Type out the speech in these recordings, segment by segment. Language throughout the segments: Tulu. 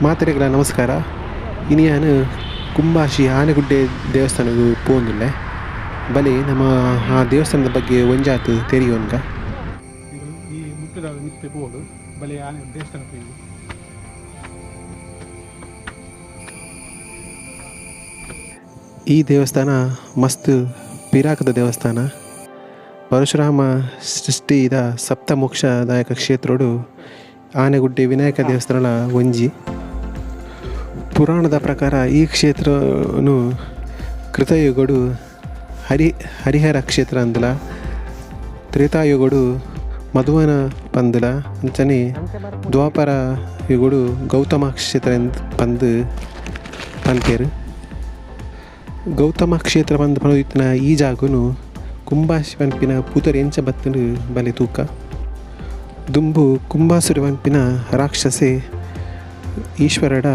ಮಾತೆರೆಗ್ಲ ನಮಸ್ಕಾರ. ಇನಿ ಯಾನ್ ಕುಂಬಾಶಿ ಆನೆಗುಡ್ಡೆ ದೇವಸ್ಥಾನಗ್ ಪೋವೊಂದುಲ್ಲೆ. ಬಲೆ ನಮ್ಮ ಆ ದೇವಸ್ಥಾನದ ಬಗ್ಗೆ ಒಂಜಾತ್ ತೆರಿಯೊನ್ಗ. ಈ ಮುಟ್ಟದ ಮಿತ್ತೆ ಪೋಡು ಬಲೆ ಆನೆ ದೇವಸ್ಥಾನ. ಈ ದೇವಸ್ಥಾನ ಮಸ್ತ್ ಪಿರಾಕದ ದೇವಸ್ಥಾನ. ಪರಶುರಾಮ ಸೃಷ್ಟಿದ ಸಪ್ತಮೋಕ್ಷದಾಯಕ ಕ್ಷೇತ್ರಡು ಆನೆಗುಡ್ಡೆ ವಿನಾಯಕ ದೇವಸ್ಥಾನ ಒಂಜಿ. ಪುರಾಣದ ಪ್ರಕಾರ ಈ ಕ್ಷೇತ್ರನು ಕೃತಯುಗಡು ಹರಿಹರ ಕ್ಷೇತ್ರ ಅಂದಲ, ತ್ರೇತಾಯುಗಡು ಮಧುವನ ಪಂದಲ, ಅಂಚನೆ ದ್ವಾಪರ ಯುಗಡು ಗೌತಮ ಕ್ಷೇತ್ರ ಪಂದು ಪನ್ಪೇರು. ಗೌತಮ ಕ್ಷೇತ್ರ ಪಂದ್ ಪನೊಂದಿತ್ತಿನ ಈ ಜಾಗನು ಕುಂಬಾಶಿ ಪನ್ಪಿನ ಪುದರ್ ಎಂಚ ಬತ್ತುಂಡು ಬಲೆ ತೂಕ. ದುಂಬು ಕುಂಬಾಸುರ ಪನ್ಪಿನ ರಾಕ್ಷಸೆ ಈಶ್ವರಡ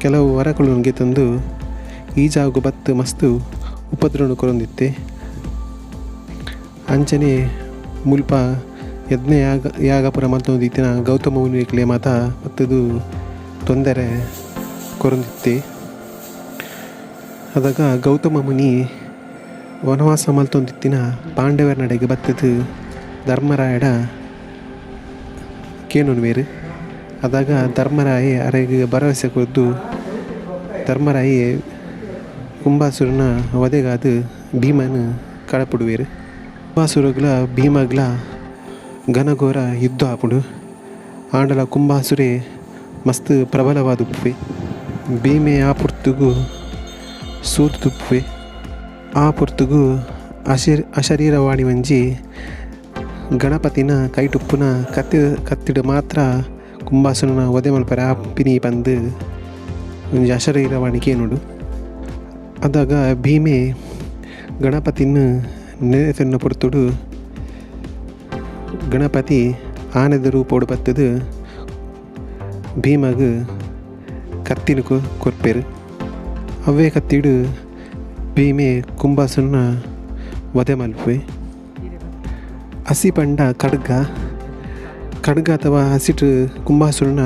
ಕೆಲವು ವರಗಳು ತಂದು ಈ ಜಾಗು ಬತ್ತು ಮಸ್ತು ಉಪದ್ರವನು ಕೊರೊಂದಿತ್ತೆ. ಅಂಚನೆ ಮುಲ್ಪ ಯಜ್ಞ ಯಾಗಪುರ ಮಲ್ತೊಂದಿತ್ತಿನ ಗೌತಮ ಮುನಿಕ್ಲೆ ಮಾತ ಮತ್ತದು ತೊಂದರೆ ಕೊರೊಂದಿತ್ತೆ. ಅದಾಗ ಗೌತಮ ಮುನಿ ವನವಾಸ ಮಲ್ತೊಂದಿತ್ತಿನ ಪಾಂಡವರ ನಡೆಗೆ ಬತ್ತದು ಧರ್ಮರಾಯಡ ಕೇನೊನ್ವೇರು. ಅದಾಗ ಧರ್ಮರಾಯೆ ಅರೆಗ್ ಭರವಸೆ ಕೊರ್ದು ಧರ್ಮರಾಯೆ ಕುಂಬಾಸುರನ ವಧೆಗಾದ್ ಭೀಮನ್ ಕಳಪುಡುವೆರು. ಕುಂಬಾಸುರಗ್ಲ ಭೀಮಗ್ಲ ಘನಘೋರ ಯುದ್ಧ ಆಪುಂಡು. ಆಂಡಲ ಕುಂಬಾಸುರೆ ಮಸ್ತ್ ಪ್ರಬಲವಾದುಪ್ಪುವೆ. ಭೀಮೆ ಆ ಪೊರ್ತುಗು ಸೋತುದುಪ್ಪುವೆ. ಆ ಪೊರ್ತುಗು ಅಶರೀರವಾಣಿ ಒಂಜಿ ಗಣಪತಿನ ಕೈಟುಪ್ಪುನ ಕತ್ತಿಡು ಮಾತ್ರ ಕುಂಬಾಸುರನ ವಧೆ ಮಲ್ಪರೆ ಆಪಿನಿ ಪಂದ್ ಒಂಜಿ ಅಶರೀರವಾಣಿ ಕೇನುಂಡು. ಅದಾಗ ಭೀಮೆ ಗಣಪತಿನ ನೆನೆತೊನ್ನ ಪೊರ್ತುಡು ಗಣಪತಿ ಆನೆದ ರೂಪೊಡು ಬತ್ತುದು ಭೀಮಗ್ ಕತ್ತಿನ ಕೊರ್ಪೆರು. ಅವೇ ಕತ್ತಿಡು ಭೀಮೆ ಕುಂಬಾಸುರನ ವಧೆ ಮಲ್ಪುವೆ. ಹಸಿ ಪಂಡ ಖಡ್ಗ, ಖಡ್ಗ ಅಥವಾ ಹಸಿಟ್ಟು ಕುಂಬಾಸುರನ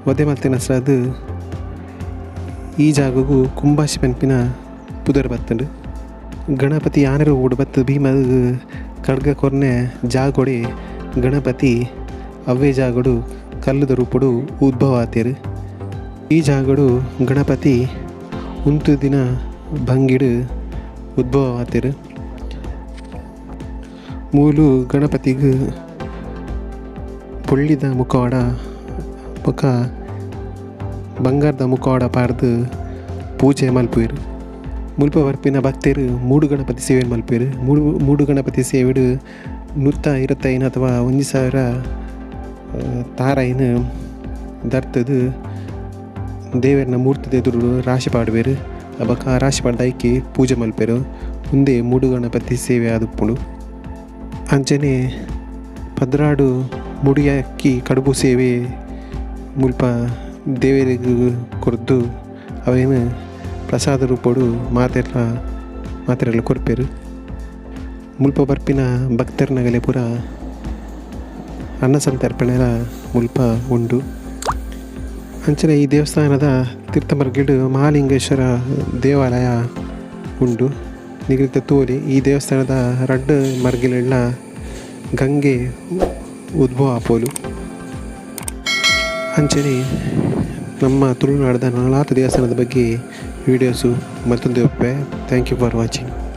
ವಧೆ ಮಲ್ತಿನ ಈ ಜಾಗಗು ಕುಂಬಾಶಿ ಪನ್ಪಿನ ಪುದರ್ ಬತ್ತುಂಡು. ಗಣಪತಿ ಆನೆ ರೂಪೊಡು ಬತ್ತು ಭೀಮಗ್ ಖಡ್ಗ ಕೊರ್ನೆ ಜಾಗೊಡೆ ಗಣಪತಿ ಅವ್ವೇ ಜಾಗಡು ಕಲ್ಲುದ ರೂಪೊಡು ಉದ್ಭವ ಆತೆರ್. ಈ ಜಾಗಡು ಗಣಪತಿ ಉಂತುದಿನ ಭಂಗಿಡು ಉದ್ಭವ ಆತೆರ್. ಮೂಲು ಗಣಪತಿಗ್ ಪೊಳ್ಳಿದ ಮುಖವಾಡ ಬೊಕ ಬಂಗಾರದ ಮುಖವಾಡ ಪಾಡ್ದ್ ಪೂಜೆ ಮಲ್ಪುವೆರ್. ಮುಲ್ಪ ಬರ್ಪಿನ ಭಕ್ತೆರ್ ಮೂಡು ಗಣಪತಿ ಸೇವೆ ಮಲ್ಪುವೆರ್. ಮೂಡು ಗಣಪತಿ ಸೇವೆಡ್ 125 ಅಥವಾ 1000 ತಾರಾಯಿನ್ ದರ್ತುದು ದೇವೆರ್ನ ಮೂರ್ತಿದ ಎದುರು ರಾಶಿ ಪಾಡುವೆರ್. ಬೊಕ ರಾಶಿ ಪಾಡ್ದ್ ಐಕೆ ಪೂಜೆ ಮಲ್ಪುವೆರ್. ಉಂದೇ ಮೂಡು ಗಣಪತಿ ಸೇವೆ ಆದುಪ್ಪುಂಡು. ಅಂಚನೆ 12 ಮುಡಿಯಕ್ಕಿ ಕಡುಬು ಸೇವೆ ಮುಲ್ಪ ದೇವೆರೆಗ್ ಕೊರ್ದು ಅವೇನ್ ಪ್ರಸಾದ ರೂಪೊಡು ಮಾತೆರ್ಲ ಕೊರ್ಪೆರ್. ಮುಲ್ಪ ಬರ್ಪಿನ ಭಕ್ತೆರ್ನಗಲೆ ಪೂರ ಅನ್ನ ಸಂತರ್ಪಣೆಲ ಮುಲ್ಪ ಉಂಡು. ಅಂಚನೆ ಈ ದೇವಸ್ಥಾನದ ತೀರ್ಥಮರ್ಗಿಡ್ ಮಹಾಲಿಂಗೇಶ್ವರ ದೇವಾಲಯ ಉಂಡು. ನಿಗದಿತ ತೋಲಿ ಈ ದೇವಸ್ಥಾನದ ರಡ್ಡ್ ಮರ್ಗಿಲೆಡ್ಲ ಗಂಗೆ ಉದ್ಭವ ಆಪೋಲು. ಅಂಚನೆ ನಮ್ಮ ತುಳುನಾಡ್ದ ನಾನಾತ್ ದೇವಸ್ಥಾನದ ಬಗ್ಗೆ ವೀಡಿಯೋಸು ಮತ್ತೊಂದು. Thank you for watching.